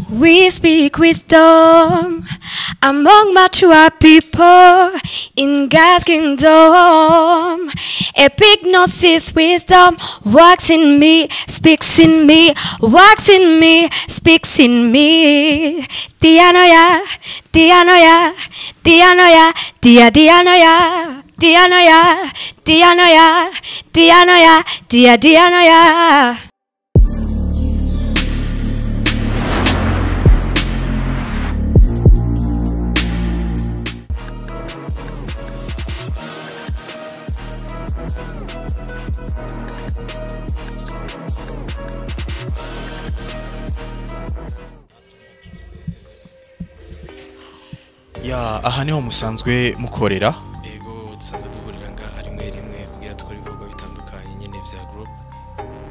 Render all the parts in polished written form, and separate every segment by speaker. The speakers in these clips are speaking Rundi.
Speaker 1: We speak wisdom among mature people in God's kingdom. Epignosis wisdom works in me, speaks in me, works in me, speaks in me. Dianoia, dianoia, dianoia, dia dianoia, dianoia, dianoia, dianoia, dia dianoia.
Speaker 2: Ya aha niho musanzwe mukorera?
Speaker 3: Yego, dusanzwe duhurira ngaha rimwe rimwe kugira dukore ibikorwa bitandukanye nyene vya group.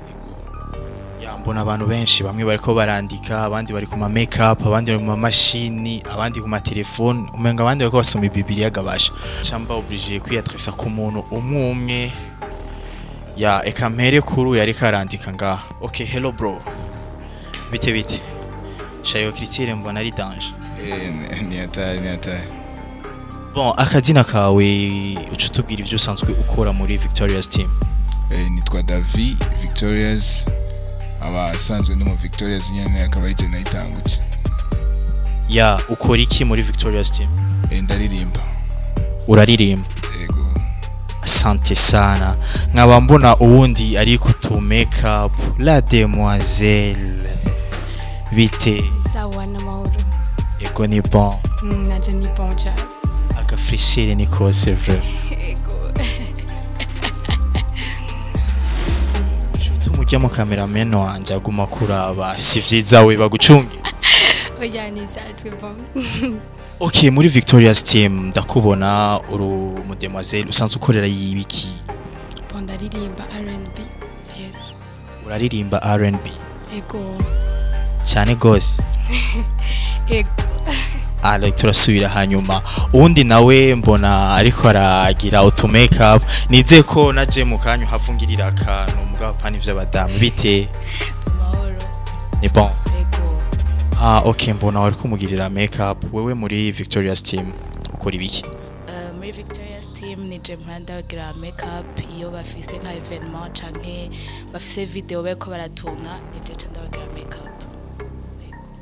Speaker 3: Yego.
Speaker 2: Ya mbona abantu benshi, bamwe bariko barandika, abandi bari ku ma makeup, abandi bari mu ma mashini, abandi ku ma telefone, umenga abandi bariko basoma Bibiliya gabasha. Chamba obligé kwiyadressa ku muntu umwe umwe. Ya eka mpere kuru yariko arandika ngaha. Okay, hello bro. Bite bite. Shayo Christine mbona ari danger.
Speaker 4: Ni hatari, ni hatari.
Speaker 2: Bon, akazina kawe uca utubwira ivyo usanzwe ukora muri Victorious Team.
Speaker 4: Nitwa David Victorious, aba asanzwe no mu Victorious nyene, akaba ari je nayitanguje.
Speaker 2: Ya ukora iki muri Victorious Team?
Speaker 4: Ndaririmba.
Speaker 2: Uraririmba?
Speaker 4: Yego.
Speaker 2: Asante sana. Nkaba mbona uwundi ari kutu makeup, la demoiselle. Bite?
Speaker 1: Sawa na mahoro.
Speaker 2: Ego ni bon.
Speaker 1: Naje ni bon cyane.
Speaker 2: Agafreshire ni kose vrai.
Speaker 1: Ego.
Speaker 2: Nshuti umujya mu cameraman wanje aguma kuraba, si vyiza we bagucunge.
Speaker 1: Oya ni satwe bon.
Speaker 2: Okay, muri Victorious Team ndakubona uri umudemoiselle usanzwe ukorera yibiki?
Speaker 1: Bon, ndaririmba R&B. Yes.
Speaker 2: Uraririmba R&B?
Speaker 1: Ego.
Speaker 2: Cyane gose.
Speaker 1: Ego.
Speaker 2: Ala turasubira hanyuma. Uwundi nawe mbona ariko aragira auto makeup, nize ko naje mu kanyu havungirira akantu mugabo pani vy'abadamu. Bite?
Speaker 5: Mahoro.
Speaker 2: Ni bon.
Speaker 5: Ego.
Speaker 2: Ah, okay, mbona wari kumugirira makeup. Wewe muri Victorious Team ukora ibiki?
Speaker 5: Muri Victorious Team ni je mpora ndabagira makeup iyo bafise nka evenement canke bafise video bariko baratuna, ni je nca ndabagira makeup.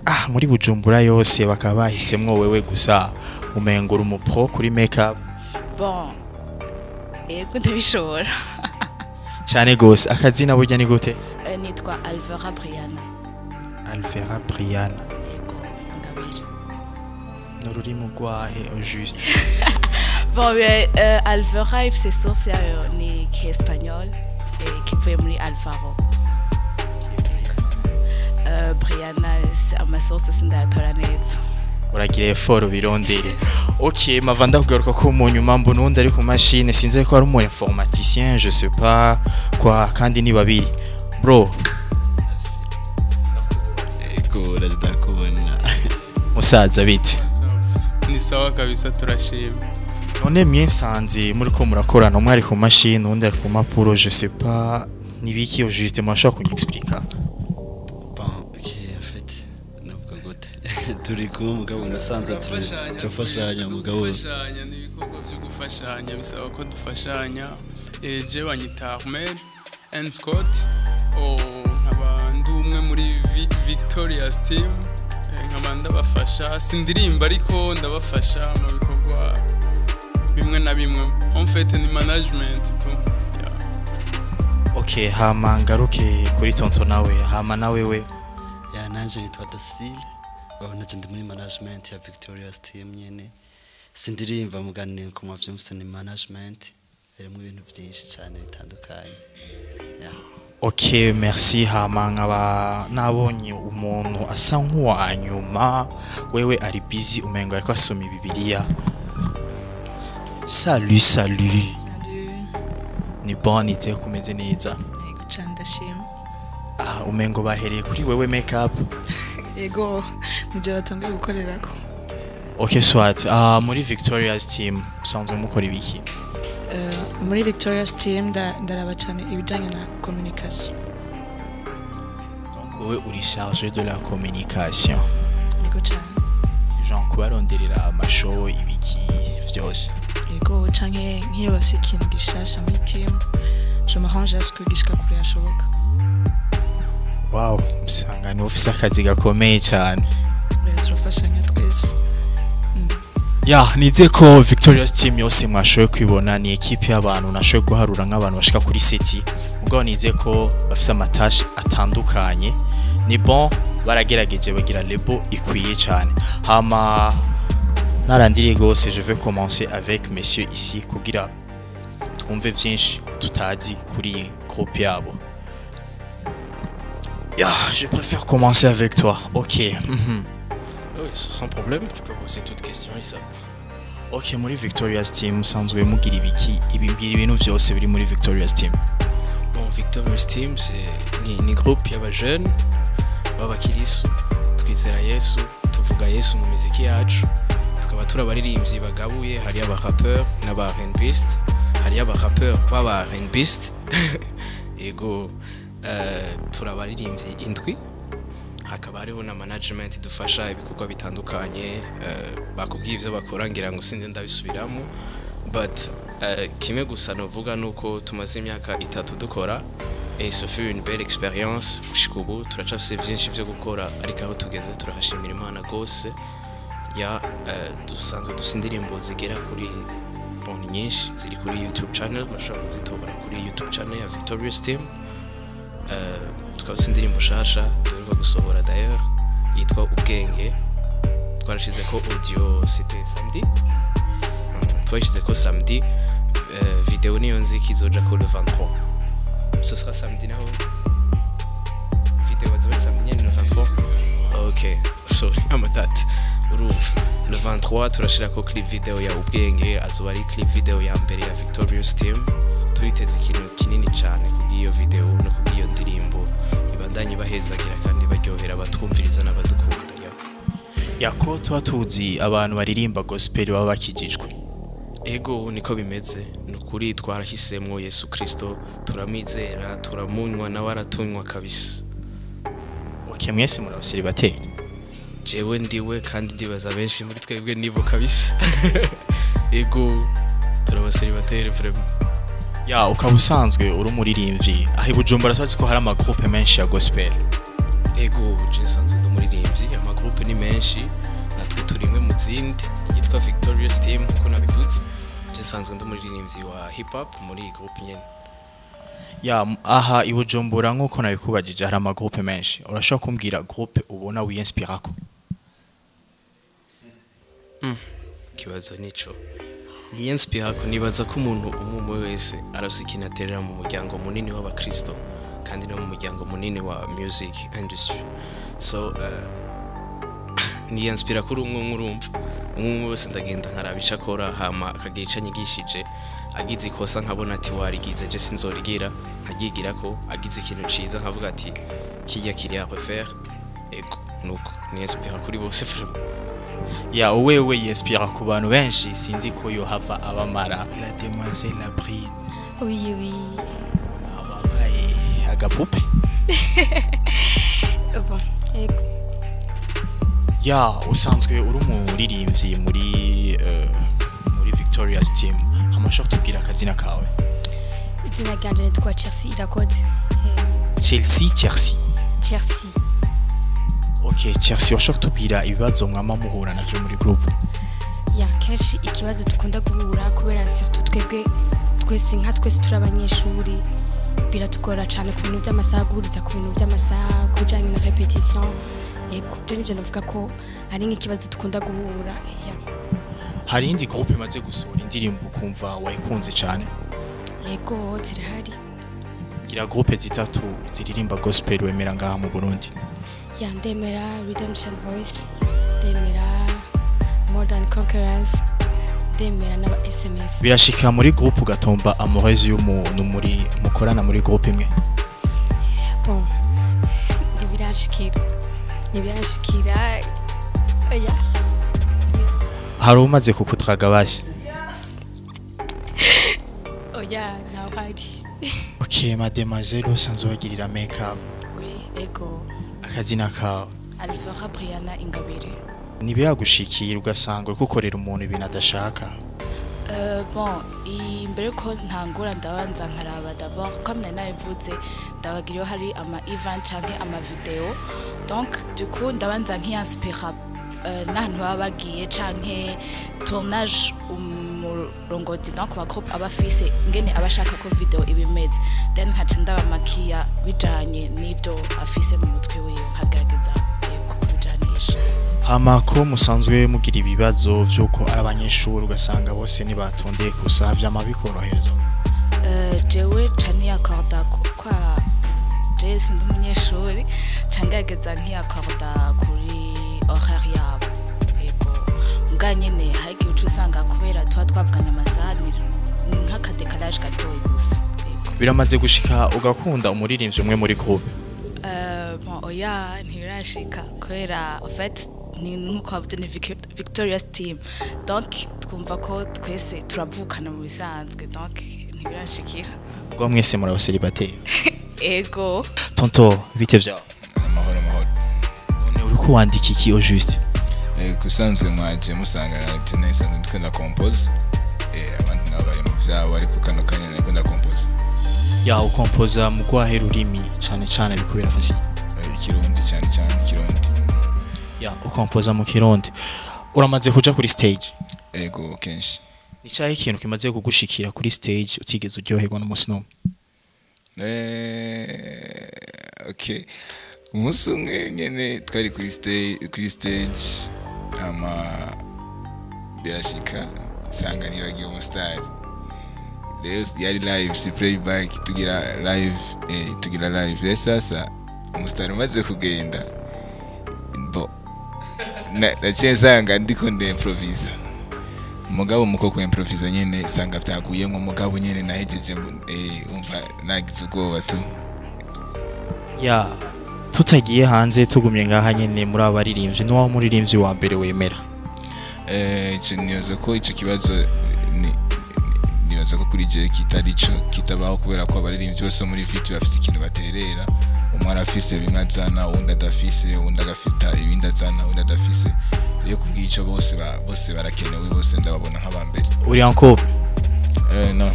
Speaker 2: Ah, muri Bujumbura yose bakaba bahisemwo wewe gusa, umengura umupro kuri makeup.
Speaker 5: Bon, yego ndabishobora.
Speaker 2: Cyane gose. Akazina burya ni gute?
Speaker 5: Nitwa Alvera Briana.
Speaker 2: Alvera Briana.
Speaker 5: Yego, ngabira.
Speaker 2: N'ururimi rwahe au juste?
Speaker 5: Bon, Alvera ifise source yayo ni ki espagnol kivuye muri Alvaro. Briana amasource sindayatora neza.
Speaker 2: Uragira effort birondere. Okay, mava ndakugaruka ko mu nyuma mbona uwundi ari ku machine, sinzi ko ari umu informaticien, je sais pas quoi, kandi ni babiri. Bro.
Speaker 6: Ego, ndakubona.
Speaker 2: Musaza bite?
Speaker 3: Ni sawa kabisa, turashima.
Speaker 2: None mwensanze muri ko murakorana, umwe ari ku machine, uwundi ari ku mapuro, je sais pas nibiki au juste, mwashobora kunyexplica?
Speaker 6: Bon, okay, en fait, navuga gute? Turi kumwe mugabo musanzwe turafashanya mugabo.
Speaker 3: Gufashanya ni ibikorwa byo gufashanya, bisaba ko dufashanya. Je banyita Ahmed and Scott, nkaba ndi umwe muri Victorious Team, nkaba ndabafasha, sindirimba ariko ndabafasha mu bikorwa bimwe na bimwe. En fait ni management tu. Yeah.
Speaker 2: Okay, hama ngaruke kuri tonto nawe, hama nawe we.
Speaker 6: Ya nanje nitwa Docile. Nanje ndi muri management ya Victorious Team nyene. Sindirimba mugane ku mavyumvise ni management, harimo ibintu byinshi cyane bitandukanye. Yeah.
Speaker 2: Okay, merci. Hama nkaba nabonye umuntu asa nk'uwa nyuma, wewe ari busy umengo ariko asoma Bibiliya. Salut, salut.
Speaker 5: Salut.
Speaker 2: Ni bon, nizeye ko umeze neza.
Speaker 5: Yego cyane ndashima.
Speaker 2: Ah, umengo bahereye kuri wewe makeup.
Speaker 7: Yego, nije batangiye gukorerako.
Speaker 2: Okay, swat. Muri Victorious Team usanzwe mukora ibiki?
Speaker 7: Muri Victorious Team ndaraba cyane ibijanye na communication.
Speaker 2: Donc Wowe uri chargé de la communication?
Speaker 7: Yego cane.
Speaker 2: Genre kubaronderera ama show, ibiki vyose?
Speaker 7: Yego, canke nk'iyo bafise ikintu gishasha muri team, je m'arrange à ce que gishika kure hashoboka.
Speaker 2: Wow, usanga ni ufise akazi gakomeye cyane.
Speaker 7: Rero turafashanya twese.
Speaker 2: Ya, nize ko Victorious Team yose mwashoboye kwibona, ni équipe y'abantu nashoboye guharura nk'abantu bashika kuri sept, mugabo nize ko bafise ama tâches atandukanye. Ni bon, baragerageje bagira label ikwiye cyane. Hama narandiriye gose, je vais commencer avec messieurs ici kugira twumve vyinshi tutazi kuri iyi groupe yabo. Ya, je préfère commencer avec toi. Ok.
Speaker 8: Oui, sans problème, tu peux poser toute question, Issa.
Speaker 2: Ok, muri Victorious Team musanzwe mugira ibiki? Ibimbwira ibintu vyose biri muri Victorious Team.
Speaker 8: Bon, Victorious Team, c'est ni groupe y'aba jeunes b'abakirisu, twizera Yesu, tuvuga Yesu mu miziki yacu, tukaba turi abaririmbyi bagabuye, hariyo aba rappeur n'aba R&Bist, hariyo aba rappeur b'aba R&Bist. Ego, turi abaririmbyi indwi, hakaba hariho na management idufasha ibikorwa bitandukanye. Bakubwiye ivyo bakora, ngira ngo sinde ndabisubiramo, but kimwe gusa novuga nuko tumaze imyaka 3 dukora et ce fut une belle expérience. Gushika ubu turacafise vyinshi vyo gukora, ariko aho tugeze turahashimira Imana gose. Ya, dusanzwe dufise indirimbo zigera kuri, bon, ni nyinshi, ziri kuri YouTube channel, mushobora kuzitora kuri YouTube channel ya Victorious Team. Tukaba dufise indirimbo shasha duheruka gusohora d'ailleurs yitwa Ubwenge, twarashize ko audio, c'était samedi. Twashyize ko samedi, video niyo nzi ko izoja ko le 23, ce sera samedi naho video azoba ari samedi nyene le 23. Ok, sorry, amadate. Urumva le 23 turashirako clip video ya Ubwenge, azoba ari clip video ya mbere ya Victorious Team. Turiteze ikintu kinini cyane kubw'iyo video no kubw'iyo ndirimbo, ibandanye bahezagira kandi baryohera abatwumviriza n'abadukunda, yeah.
Speaker 2: Yako tuba tuzi abantu baririmba gospel baba bakijijwe.
Speaker 8: Ego, niko bimeze, ni ukuri twarahisemwo Yesu Kristo, turamwizera, turamunywa nawe aratunywa kabisa.
Speaker 2: Ok, mwese muri abaseribateri?
Speaker 8: Jewe ndiwe, kandi ndibaza benshi muri twebwe nibo kabisa. Ego, turabaseribateri vraiment.
Speaker 2: Ya, ukaba usanzwe uri umuririmbyi aho i Bujumbura, tuzi ko hari ama groupe menshi ya gospel.
Speaker 8: Ego, je nsanzwe ndi umuririmbyi, ama groupe ni menshi, natwe turi imwe mu zindi yitwa Victorious Team nkuko nabivuze. Je nsanzwe ndi umuririmbyi wa hip hop muri iyi groupe nyene.
Speaker 2: Ya, aha i Bujumbura nkuko nabikubajije hari ama groupe menshi, urashobora kumbwira groupe ubona wiyinspirako?
Speaker 8: Ikibazo nico niyinspira ko nibaza ko umuntu umwe umwe wese arafise ikintu aterera mu muryango munini w'abakristo kandi no mu muryango munini wa music industry. So niyinspira kuri umwe umwe, urumva umwe umwe wese ndagenda nkaraba ico akora, hama akagira ico anyigishije. Agize ikosa nkabona ati warigize, je sinzorigira, nkagigira ko agize ikintu ciza nkavuga ati kirya kiri à refaire. Ego, nuko niyinspira kuri bose vraiment.
Speaker 2: Ya, wewe yinspira ku bantu benshi, sinzi ko yohava abamara la demoiselle Labrine.
Speaker 1: Oui.
Speaker 2: Ababaye agapupe.
Speaker 1: Bon, ego.
Speaker 2: Ya, usanzwe uri umuririmbyi muri Victorious Team, amashobora kutubwira akazina kawe?
Speaker 1: Izina ryanje nitwa Chelsea Irakoze.
Speaker 2: Chelsea, Chelsea?
Speaker 1: Chelsea.
Speaker 2: Ok, Chelsea, washobora kutubwira ibibazo mwama muhura navyo muri groupe?
Speaker 1: Ya, kenshi ikibazo dukunda guhura, kubera surtout twebwe twese nka twese turi abanyeshuri, biratugora cyane ku bintu by'amasaha, guhuriza ku bintu by'amasaha, ku bijyanye na répétition. Yego, ibyo nibyo navuga ko ari nk'ikibazo dukunda guhura, ya.
Speaker 2: Hari indi groupe imaze gusohora indirimbo ukumva wayikunze cyane?
Speaker 1: Yego, zirahari.
Speaker 2: Gira groupe zitatu ziririmba gospel wemera ngaha mu Burundi.
Speaker 1: Ya, ndemera Redemption Voice, ndemera More Than Conquerors, ndemera n'aba SMS.
Speaker 2: Birashika muri groupe ugatomba amoureuse y'umuntu muri mukorana muri groupe imwe?
Speaker 1: Bon, ntibiranshikira, oya.
Speaker 2: Hari umaze kukudraga basi?
Speaker 1: Oya, ntawe hari.
Speaker 2: Ok, mademoiselle, usanzwe bagirira makeup?
Speaker 5: Oui, ego.
Speaker 2: Akazina kawe?
Speaker 5: Alvera Briana Ingabire.
Speaker 2: Ntibiragushikira ugasanga uri gukorera umuntu ibintu adashaka?
Speaker 5: Bon, imbere ko ntangura ndabanza nkaraba d'abord, comme nari nabivuze, ndabagira iyo hari ama event canke ama video, donc du coup ndabanza nkiinspira n'ahantu baba bagiye canke tournage umurongozi, donc wa groupe, aba afise ingene aba ashaka ko video iba imeze, then nkaca ndabamakiya bijanye n'ibyo afise mu mutwe wiwe, nkagerageza yego kubijanisha.
Speaker 2: Hama ko musanzwe mugira ibibazo vy'uko ari abanyeshuri, ugasanga bose ntibatondeye gusa, vyama bikorohereza?
Speaker 5: Jewe ca niyakorda kwa jewe sindi umunyeshuri, ca ngerageza nkiyakorda kuri horaire yabo, yego. Muga nyene hari igihe uca usanga kubera tuba twavuganye amasaha, ni nk'aka décalage gatoyi gusa, yego.
Speaker 2: Biramaze gushika ugakunda umuririmbyi umwe muri groupe?
Speaker 5: Bon, oya, ntibirashika kubera en fait ni nkuko bavuze, ni Victorious Team, donc twumva ko twese turavukana mu bisanzwe, donc ntibirashikira.
Speaker 2: Ubwo mwese muri abaselibateri?
Speaker 5: Ego.
Speaker 2: Tonto, bite vyawe?
Speaker 4: Amahoro, amahoro.
Speaker 2: None uriko wandika iki au juste?
Speaker 4: Kusanzwe mwaje musanga je nasanzwe ndiko ndacompose, abandi nabo bari mu vyabo, ariko kano kanya nariko ndacompose.
Speaker 2: Ya, ukompoza mu rwahe rurimi cane cane bikubera facile?
Speaker 4: Ikirundi, cyane cyane ikirundi.
Speaker 2: Ya, ukompoza mu Kirundi. Uramaze kuja kuri stage?
Speaker 4: Ego, kenshi.
Speaker 2: Ni cyahe ikintu kimaze kugushikira kuri stage utigeze uryoherwa n'umunsi n'umwe?
Speaker 4: Okay, umunsi umwe nyene twari kuri stage, ama birashika nsanga nibagiwe umusitari. Rero yari live, si playback, tugira live, tugira live. Rero sasa umusitari umaze kugenda, bo naciye nsanga ndiko ndimprovisa, mugabo muko kuimprovisa nyene sanga vyaguyemwo, mugabo nyene nahejeje, umva nagize ubwoba tu.
Speaker 2: Ya, tutagiye hanze, tugumye ngaha nyene muri aba baririmbyi, n'uwa muririmbyi wa mbere wemera?
Speaker 4: Ico nibaza ko ico kibazo nibaza ko kuri je kitari co kitabaho, kubera ko abaririmbyi bose bo muri VT bafite ikintu baterera. Umwe arafise bimwe azana uwundi adafise, uwundi agafita ibindi azana uwundi adafise. Rero kubw'ico bose barakenewe, bose ndababona nk'abambere.
Speaker 2: Uri en couple?
Speaker 4: No,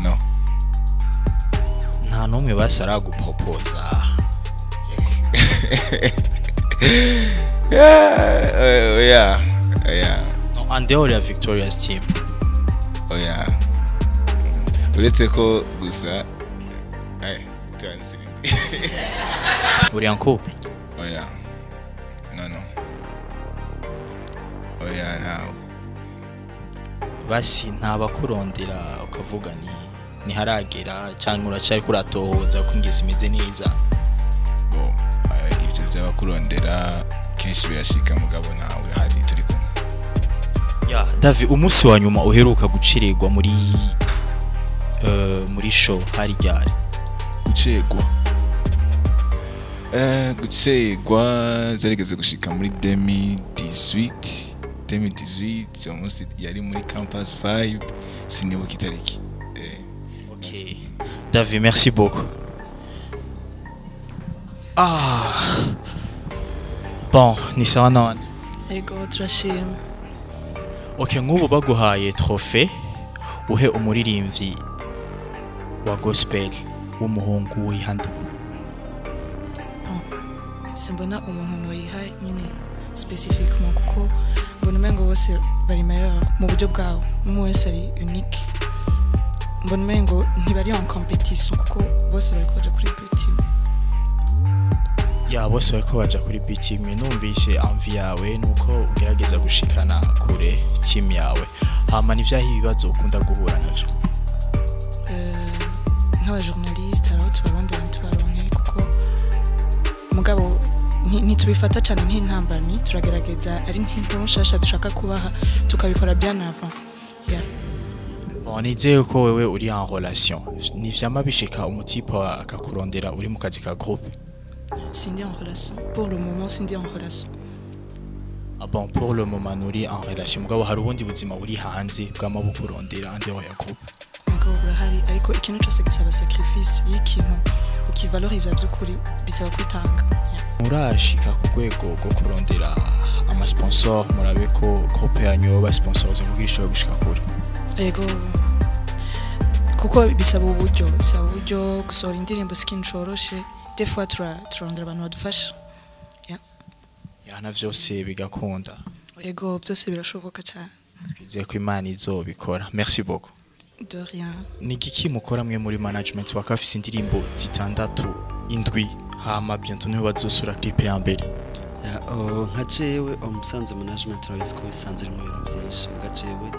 Speaker 4: no.
Speaker 2: Nta n'umwe basi aragupropoza?
Speaker 4: Yeah, oya, oya.
Speaker 2: No, en dehors ya Victoria's Team.
Speaker 4: Oya, uretse ko gusa tuanze.
Speaker 2: Uri en couple?
Speaker 4: Oya, no, no, oya, ntawe.
Speaker 2: Basi ntabakurondera ukavuga ni ntiharagera, cyangwa uracari kuratohoza ko ingeso imeze neza?
Speaker 4: Bo ibyo by'abakurondera kenshi birashika, mugabo ntawe urahari turi kumwe.
Speaker 2: Ya, David, umunsi wa nyuma uheruka gucirirwa muri show hari ryari?
Speaker 4: Gucegwa byarigeze gushika muri 2018, 2018. Uwo munsi yari muri Campus 5, sinibuka itariki.
Speaker 2: Ok. David, merci beaucoup. Ah. Bon, ni sawa none?
Speaker 7: Ego, turashima.
Speaker 2: Ok, nk'ubu baguhaye trophée uhe umuririmbyi wa gospel w'umuhungu wihanda?
Speaker 7: Simbona umuntu noyiha nyine spécifiquement, kuko mbona umengo bose bari meilleur mu buryo bwabo, umwe wese ari unique. Mbona umengo ntibari en compétition, kuko bose bariko baja kuri but imwe.
Speaker 2: Ya, bose bariko baja kuri but imwe. Numvise envie yawe nuko ugerageza gushikana kure team yawe. Hama nivyaho ibibazo ukunda guhura navyo?
Speaker 7: Nk'abajournaliste hari aho tubarondera ntitubaronke, kuko mugabo ntitubifata cyane nk'intambamyi, turagerageza ari nk'inkuru nshasha dushaka kubaha, tukabikora bien avant, yeah.
Speaker 2: Bon, nizeye ko wewe uri en relation. Nivyama bishika umutipe akakurondera uri mu kazi ka groupe?
Speaker 7: Sindi en relation pour le moment, sindi en relation.
Speaker 2: Ah bon, pour le moment uri en relation, mugabo hari ubundi buzima uri hanze bwama bukurondera en dehors ya groupe?
Speaker 7: Mugabo burahari, ariko ikintu cyose gisaba sacrifice. Iyo ikintu ukivaloriza by'ukuri bisaba kwitanga, yeah.
Speaker 2: Murashika ku rwego rwo kurondera amasponsor, murabe ko groupe yanyu yoba sponsoriza kugira ishobore gushika kure?
Speaker 7: Ego, kuko bisaba uburyo gusohora indirimbo, si ikintu coroshe. Des fois turarondera abantu badufasha.
Speaker 2: Yana vyose bigakunda.
Speaker 7: Ego, byose birashoboka cyane.
Speaker 2: Twizeye ko Imana izobikora. Merci beaucoup.
Speaker 7: De rien.
Speaker 2: Ni igiki mukora mwe muri management bakaba bafise indirimbo zitandatu, indwi, hama bientôt niho bazosura clip ya mbere?
Speaker 6: Ya, oh, nka jewe umusanzu management urabizi ko bisanzwe iri mu bintu byinshi, muga jewe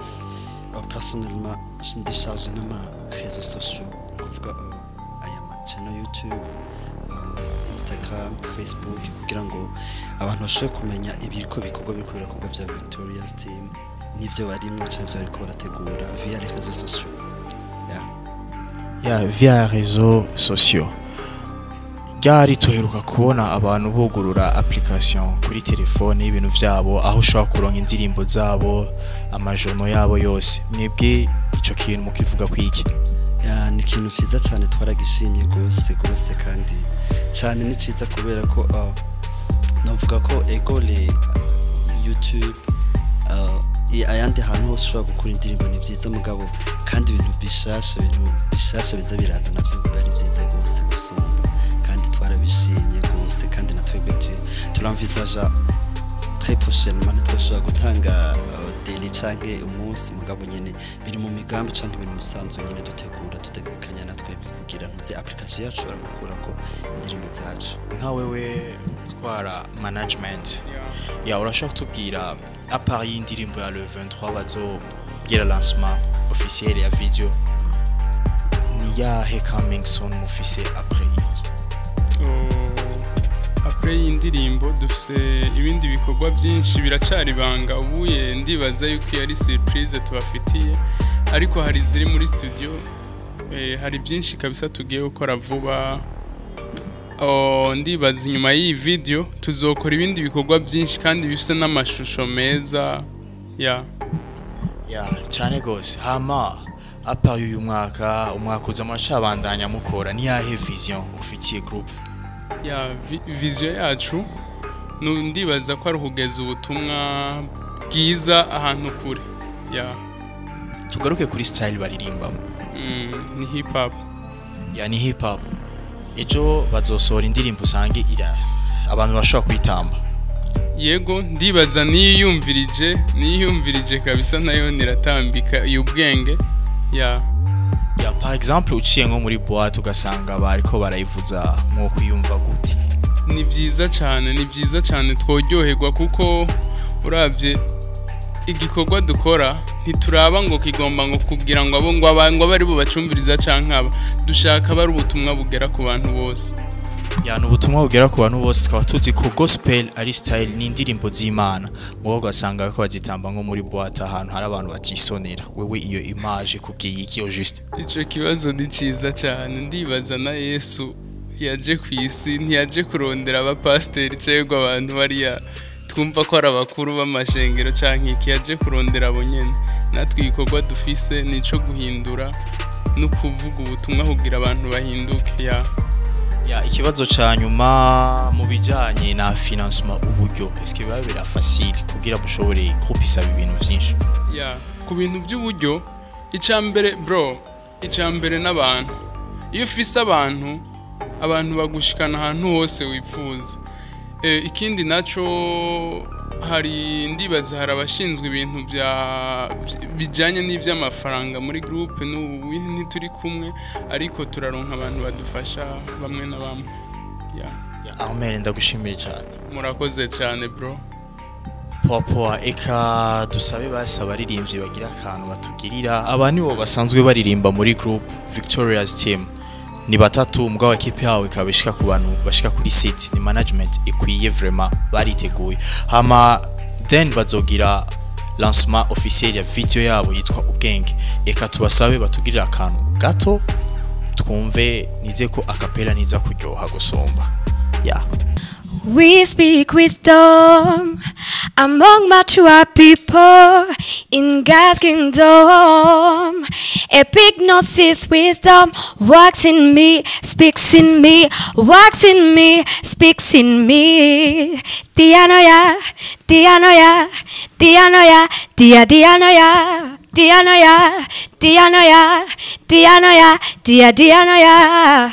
Speaker 6: personnellement ndi chargé n'ama réseaux sociaux, ni ukuvuga aya ma channel YouTube, Instagram, Facebook, kugira ngo abantu bashobore kumenya ibiriko bikorwa, biriko birakorwa vya Victoria's Team n'ivyo barimwo canke ivyo bariko barategura via les réseaux sociaux, yeah.
Speaker 2: Ya, via réseaux sociaux, ryari tuheruka kubona abantu bugurura application kuri telefone y'ibintu vyabo, aho ushobora kuronka indirimbo zabo, amajono yabo yose? Mwebwe ico kintu mukivuga kwiki?
Speaker 6: Ya, ni ikintu cyiza cyane, twaragishimye rwose rwose kandi cyane. Ni cyiza kubera ko navuga ko ego le YouTube, ayandi hantu hose ushobora gukura indirimbo ni byiza, mugabo kandi ibintu bishasha biza biraza nabyo biba ari byiza rwose gusumba, kandi twarabishimye rwose. Kandi na twebwe turamvisaja très prochainement. Ntitwashobora gutanga délai canke umunsi, mugabo nyene biri mu migambi canke ibintu musanzwe nyene dutegura, dutegekanya na twebwe kugira ntuze application yacu ishobora gukurako indirimbo zacu.
Speaker 2: Nka wewe utwara management ya, urashobora kutubwira, à part y'indirimbo ya le 23 bazogira lancement officiel ya video, ni yahe coming soon mufise après iyi?
Speaker 3: Oh, après y'indirimbo dufise ibindi bikorwa byinshi, biracari ibanga ubuye. Ndibaza yuko iyo ari surprise tubafitiye, ariko hari iziri muri studio, hari byinshi kabisa tugiye gukora vuba. Oh, ndibaza inyuma y'iyi video tuzokora ibindi bikorwa byinshi kandi bifise n'amashusho meza ya.
Speaker 2: Ya, cyane gose. Hama à part uyu mwaka, umwaka uza muracabandanya mukora? Ni yahe vision ufitiye groupe?
Speaker 3: Ya, vision yacu ndibaza ko ari ukugeza ubutumwa bwiza ahantu kure, ya.
Speaker 2: Tugaruke kuri style baririmbamo.
Speaker 3: Ni hip hop.
Speaker 2: Ya, ni hip hop. Ejo bazosohora indirimbo usange ira abantu bashobora kwitamba?
Speaker 3: Yego, ndibaza niyumvirije kabisa nayo niratambika iyo ubwenge, ya.
Speaker 2: Ya, par exemple uciye nko muri boîte ugasanga bariko barayivuza, mwo kwiyumva gute?
Speaker 3: Ni byiza cyane, ni byiza cyane, tworyoherwa kuko urabye igikorwa dukora ntituraba ngo kigomba ngo kugira ngo abo ngo abe ari bo bacumbiriza canke aba dushaka, bari ubutumwa bugera ku bantu bose.
Speaker 2: Ya, ni ubutumwa bugera ku bantu bose. Tukaba tuzi ko gospel ari style, ni indirimbo z'Imana, mubo ugasanga ko bazitamba nko muri boîte, ahantu hari abantu batisonera. Wewe iyo image kubwiye iki au juste?
Speaker 3: Ico kibazo ni ciza cyane. Ndibaza na Yesu yaje ku isi ntiyaje kurondera abapasiteri cyangwa abantu bariya twumva ko ari abakuru b'amashengero canke iki, yaje kurondera abo nyene. Natwe igikorwa dufise ni ico guhindura no kuvuga ubutumwa kugira abantu bahinduke, ya.
Speaker 2: Ya, ikibazo ca nyuma, mu bijanye na financement, uburyo, est-ce que biba bira facile kugira mushobore groupe isaba ibintu vyinshi?
Speaker 3: Ya, ku bintu by'uburyo, icambere bro, icambere n'abantu. Iyo ufise abantu, abantu bagushikana ahantu hose wifuza. Ikindi naco, hari ndibaza hari abashinzwe ibintu bya bijyanye n'iby'amafaranga muri groupe. N'ubu ntituri kumwe, ariko turaronka abantu badufasha bamwe na bamwe, ya.
Speaker 2: Ya, Armel, ndagushimiye cyane.
Speaker 3: Murakoze cyane bro.
Speaker 2: Popo, eka dusabe basi abaririmbyi bagira akantu batugirira. Aba nibo basanzwe baririmba muri group Victoria's Team, ni batatu, mugabo equipe yawe ikaba ishika ku bantu bashika kuri sept. Ni management ikwiye vraiment, bariteguye. Hama then bazogira lancement officiel ya video yabo yitwa Ubwenge. Eka tubasabe batugirira akantu gato twumve. Nize ko a cappella niza kuryoha gusumba, ya.
Speaker 1: We speak wisdom among mature people in God's kingdom. Epignosis wisdom works in me, speaks in me, works in me, speaks in me. Dianoia, dianoia, dianoia, dia dianoia, dianoia, dianoia, dianoia, dia dianoia.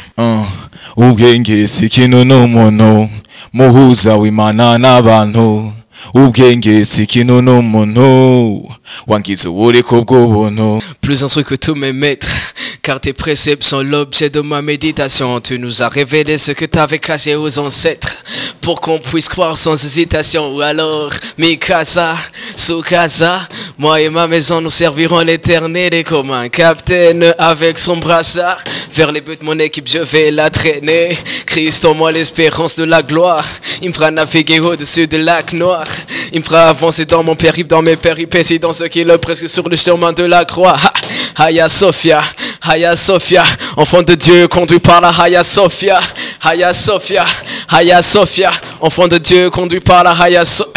Speaker 4: Ubwenge si ikintu n'umuntu, muhuza w'Imana n'abantu. Ubwenge si ikintu n'umuntu, wangize uburiko bw'ubuntu.
Speaker 8: Plus instruit que tous mes maîtres, car tes préceptes sont l'objet de ma méditation. Tu nous as révélé ce que t'avais caché aux ancêtres, pour qu'on puisse croire sans hésitation. Ou alors, mi casa, su casa, moi et ma maison nous servirons l'Éternel. Et comme un capitaine avec son brassard, vers les buts de mon équipe je vais la traîner. Christ en moi l'espérance de la gloire, il me fera naviguer au-dessus de lac noir. Il me fera avancer dans mon périple, dans mes péripéties, dans ce qui le presque sur le chemin de la croix. Ha, Hagia Sophia, Hagia Sophia, enfant de Dieu conduit par la Hagia Sophia, Hagia Sophia, Hagia Sophia, enfant de Dieu conduit par la Hagia Sophia.